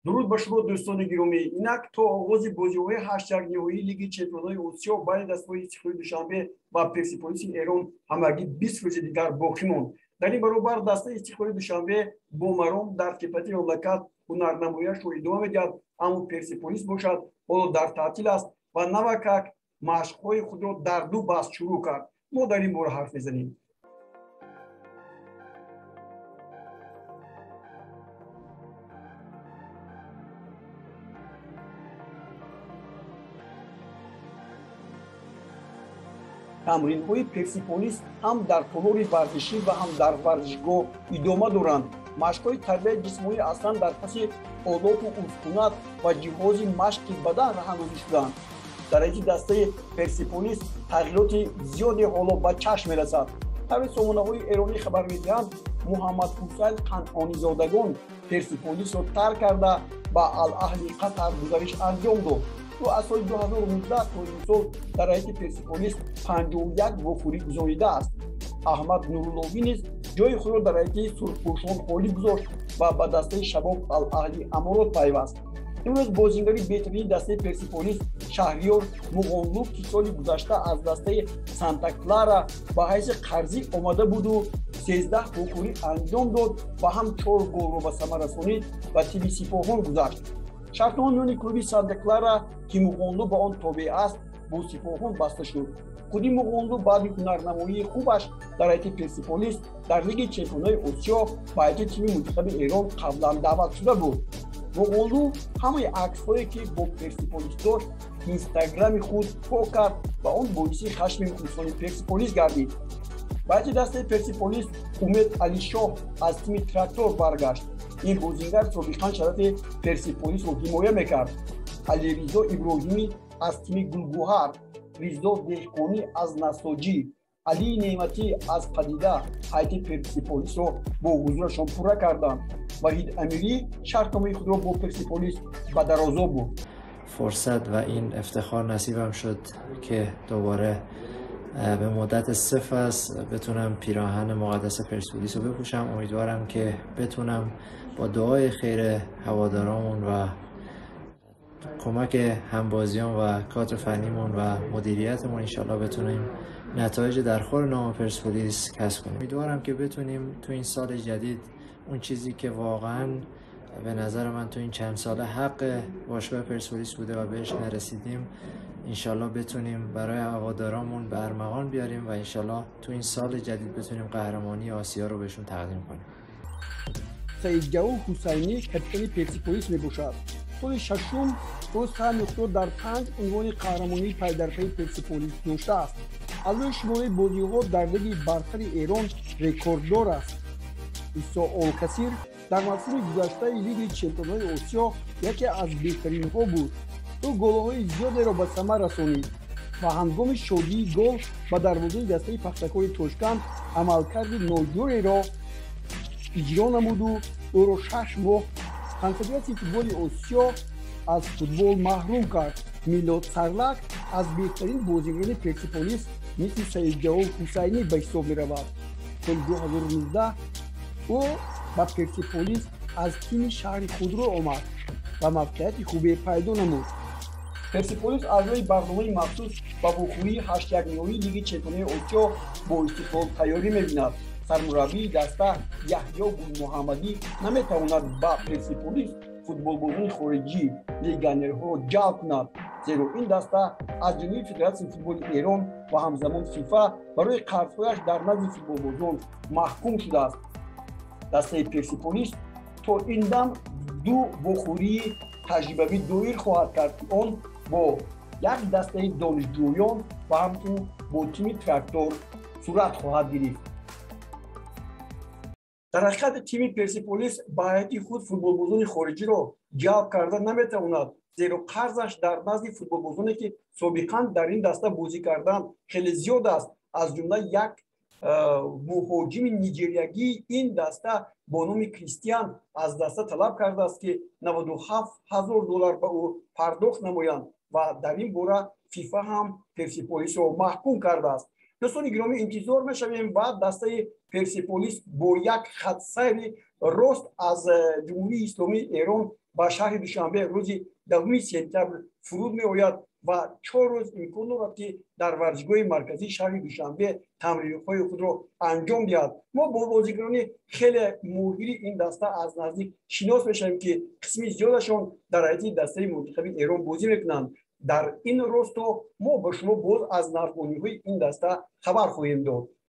Дуруд ба шумо дӯстони гиромӣ. Инак то оғози бозиҳои ҳаштякниҳоии Лиги Чемпионҳои Осиё байни дастгоҳи Истиқлоли Душанбе ва Персеполиси Эрон ҳамагӣ 20 рӯзи дигар боқӣ монд. Дар ин баробар дастаи Истиқлоли Душанбе бо маром дар чемпионати мамлакат ҳунарнамояшро идома медиҳад, аммо Персеполис бошад ҳоло дар таътил аст ва навакак машқҳои худро дар ду баст шурӯъ кард. Мо дар ин бора ҳарф мезанем. Тамринҳои Персеполис ҳам дар толори варзишӣ ва ҳам дар варзишгоҳ идома доранд. Машқҳои тарбияи ҷисмонӣ аслан дар паси олоту устунат ва ҷиҳози машқи бадан роҳандозӣ шуданд. Дар ҳайати дастаи Персеполис тағйироти зиёде ҳоло ба чашм мерасад. Таври сомонаҳои эронӣ хабар медиҳанд, Муҳаммад Ҳусайн Қанъонизодагон Персеполисро тарк карда ба Ал-Аҳли Қатар гузариш анҷом дод. Ӯ аз соли 2019 то имсол дар ҳайати Персеполис 51 вохӯрӣ гузоридааст. Аҳмад Нурулловӣ низ ҷои худро дар ҳайати сурхпӯшон холӣ гузошт ва ба дастаи Шабоб Ал-Аҳли Аморот пайваст. Имрӯз бозингари беҳтарини дастаи Персеполис Шаҳриёр Муғонлу, ки соли гузашта аз дастаи Санта Клара ба ҳайси қарзӣ омада буду 13 вохӯрӣ анҷом дод ва ҳам 4 голро ба самар расонид, ба тими Сипоҳон гузашт. Шартнома миёни клуби Санта Клара, ки Муғонлу ба он тобеъ аст, бо Сипоҳон баста шуд. Худи Муғонлу баъди ҳунарнамоии хубаш дар ҳайати Персеполис дар Лиги Чемпионҳои Осиё ба ҳайати тими мунтахаби Эрон қаблан даъват шуда буд. Муғонлу ҳамаи аксҳое, ки бо Персеполис дошт, инстаграми худ пок кард ва он боиси хашми мухлисони Персеполис гардид. Ба ҳайати дастаи Персеполис Умед Алишоҳ аз тими Трактор баргашт. Ин бозингар собиқан шарафи Персеполисро ҳимоя мекард. Алиризо Иброҳимӣ аз тими Гулгӯҳар, Ризо Деҳқонӣ аз Насоҷӣ, Алии Неъматӣ аз Падида ҳайати Персеполисро бо ҳузурашон пурра карданд. Ваҳид Амирӣ шартномаи худро бо Персеполис ба дарозо бурд. فرصت و این افتخار نصیبم شد که دوباره به مدت 3 فصل بتونم پیراهن مقدس پرسپولیس رو بپوشم. امیدوارم که بتونم با دعای خیر هوادارامون و کمک همبازیان و کادر فنیمون و مدیریتمون انشالله بتونیم نتایج درخور نام پرسپولیس کسب کنیم. امیدوارم که بتونیم تو این سال جدید اون چیزی که واقعا به نظر من تو این چند ساله حق باشگاه پرسپولیس بوده و بهش نرسیدیم، انشالله بتونیم برای هوادارامون به ارمغان بیاریم و انشالله تو این سال جدید بتونیم قهرمانی آسیا رو بهشون تقدیم کنیم. سعید جواد حسینی کاپیتان پرسپولیس میباشد. соли шашум ӯ саҳми худро дар 5 унвони қаҳрамонии пайдарпайи Персеполис доштааст. Аз рӯи шумораи бозиҳо дар лиги бартари Эрон рекорддор аст. Исо Олкасир дар мавсими гузаштаи Лиги Чемпионҳои Осиё яке аз беҳтаринҳо буд. Ӯ голҳои зиёдеро ба самар расонид ва ҳангоми шодии гол ба дарвозаи дастаи Пахтакори Тошканд амалкарди ноҷореро иҷро намуду ӯро 6 моҳ Конфедератсияи футболи Осиё аз футбол маҳрум кард. Милод Сарлак аз беҳтарин бозигарони Персеполис мисли Саидҷавод Ҳусайнӣ ба ҳисоб меравад. Соли 2019 ӯ ба Персеполис аз тими шаҳри худро омад ва мавқеияти хубе пайдо намуд. Персеполис аз рӯи барномаи махсус ба вохӯрии ҳаштякниҳоии Лиги Чемпионҳои Осиё бо Истиқлол тайёрӣ мебинад. Сармураббии даста Яҳё Гулмуҳаммадӣ наметавонад ба Персеполис футболбозони хориҷӣ легионерҳоро ҷалб кунад, зеро ин даста аз ҷониби Федератсияи футболи Эрон ва ҳамзамон ФИФА барои қарзҳояш дар назди футболбозон маҳкум шудааст. Дастаи Персеполис то ин дам 2 вохӯрии таҷрибавӣ доир хоҳад кард, ки он бо як дастаи донишҷӯён ва ҳамчунин бо тими Трактор сурат хоҳад гирифт. Дар ҳақиқат тими Персеполис ба ҳайати худ футболбозони хориҷиро ҷалб карда наметавонад, зеро қарзаш дар назди футболбозоне, ки собиқан дар ин даста бозӣ карданд, хеле зиёд аст. Аз ҷумла як муҳоҷими ниҷериягии ин даста бо номи Кристиан аз даста талаб кардааст, ки $97,000 ба ӯ пардохт намоянд ва дар ин бора ФИФА ҳам Персеполисро маҳкум кардааст. Дӯстони гиромӣ, интизор мешавем ва дастаи Персеполис бо як хатсайри рост аз Ҷумҳурии Исломии Эрон Ба шаҳри Душанбе рӯзи 10 сентябр фуруд меояд ва 4 рӯз имкон дорад, ки дар варзишгоҳи марказии шаҳри Душанбе тамринҳои худро анҷом диҳад. Мо бо бозигарони хеле моҳири ин даста аз наздик шинос мешавем, ки қисми зиёдашон дар ҳайати дастаи мунтахаби Эрон бозӣ мекунанд. Дар ин росто мо ба шумо боз аз нархбониҳои ин даста хабар хоҳем дод.